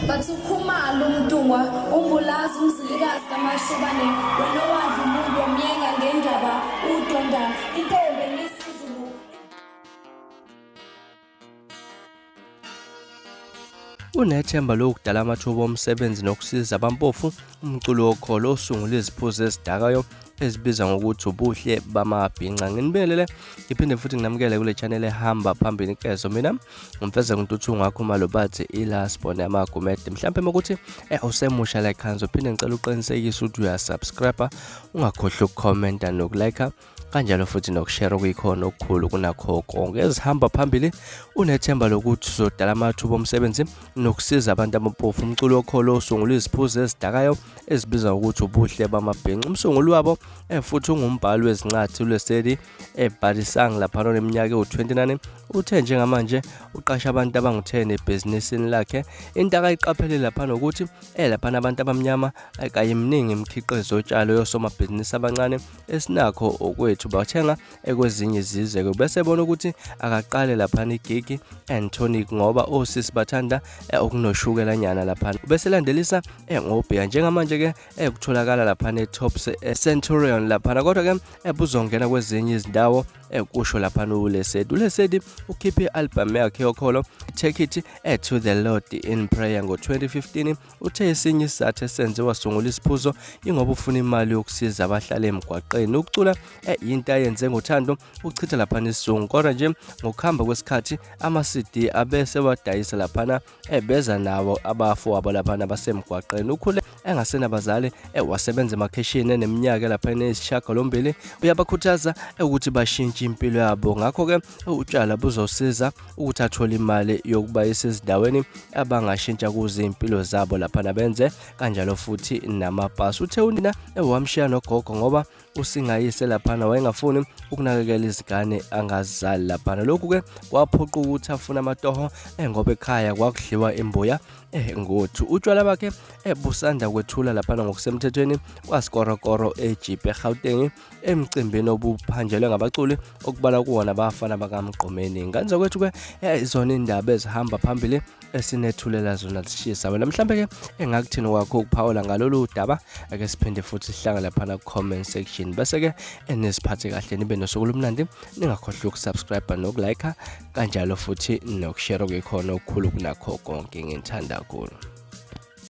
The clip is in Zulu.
Bathi uKhumalo uMntungwa uMbulazi uMzilikazi kaMashobane wena owadla umuntu wamyenga ngendaba udonda intombi emisizulu. Unethemba lokudala amathuba omsebenzi nokusiza abampofu, umculi wokholo osungule iziphuzo ezidakayo ezibiza ngokuthi ubuhle bamabhinca. Nginibingelele ngiphinde futhi nginamukele kule channel ehamba phambili inkezo. Mina ngimfeza ngintuthu ngakho malobathi ilasbon yamagumede. Mhlawumbe ukuthi usemusha la ekhaya uphinde ngicela uqinisekise ukuthi uyasubscribe, ungakhohlwa ukukhomenta nokulike kanjalo futhi nokushare okuyikhona okukhulu kunakho konke. Ezihamba phambili unethemba lokuthi uzodala amathuba omsebenzi nokusiza abantu abampofu. Umculo wokholo osungula iziphuzo ezidakayo ezibiza ukuthi ubuhle bamabhinca. Umsunguli wabo futhi ungumbhali wezincwadi uLesedi eBadisang laphana oneminyaka ewu-29 uthe njengamanje uqasha abantu abangu-10 ebhizinisini lakhe. Into akayiqaphele laphana ukuthi laphana abantu abamnyama kayiminingi imikhiqizo yotshalo yosomabhizinisi abancane esinakho okwethu bathenga ekwezinye izizwe ke bese ebona ukuthi akaqale laphana igigi and tonic ngoba osisi bathanda okunoshukela nyana laphana bese landelisa ngobhiya njengamanje ke kutholakala laphana eTops Centurion laphana kodwa ke buzongena kwezinye izindawo kusho laphana uLesedi. ULesedi ukhiphe i-album yakhe yokholo Take It to the Lord in Prayer ngo-2015. Uthe esinye isizathu esenze wasungula isiphuzo ingoba ufuna imali yokusiza abahlala emgwaqeni. Ukucula yinto ayenze ngothando uchitha laphana isizungu kodwa nje ngokuhamba kwesikhathi ama-CD abese wadayisa laphana ebeza nawo abafowabo laphana basemgwaqeni. Ukhule engasenabazali wasebenza emakheshini eneminyaka laphana eyisishiyagalombili. Uyabakhuthaza ukuthi bashintshe impilo yabo ngakho-ke utshwala buzosiza ukuthi athole imali yokubayisa ezindaweni abangashintsha kuzo iy'mpilo zabo laphana benze kanjalo futhi namabhasi. Uthe unina wamshiya nogogo ngoba usingayise laphana wayengafuni ukunakekela izingane angazizali laphana. Lokhu-ke kwaphoqa ukuthi afune amatoho ngoba ekhaya kwakudliwa imbuya ngothu. Utshwala bakhe busanda kwethula laphana ngokusemthethweni kwasikorokoro eJipe eGauteng emcimbini obuphanjelwe ngabaculi okubala kuwona abafana bakaMgqumeni. Ngane zakwethu ke izona indaba ezihamba phambili esinethulela zona zishisa wena. Mhlambe ke engakuthini kwakho ukuphawula ngalolu daba, ake siphinde futhi sihlangane laphana ku-comment section bese ke eniziphathe kahle nibe nosuku olumnandi, ningakhohlwa ukusubscribe nokulike kanjalo futhi nokushare okuyikhona okukhulu kunakho konke. Nginithanda kakhulu.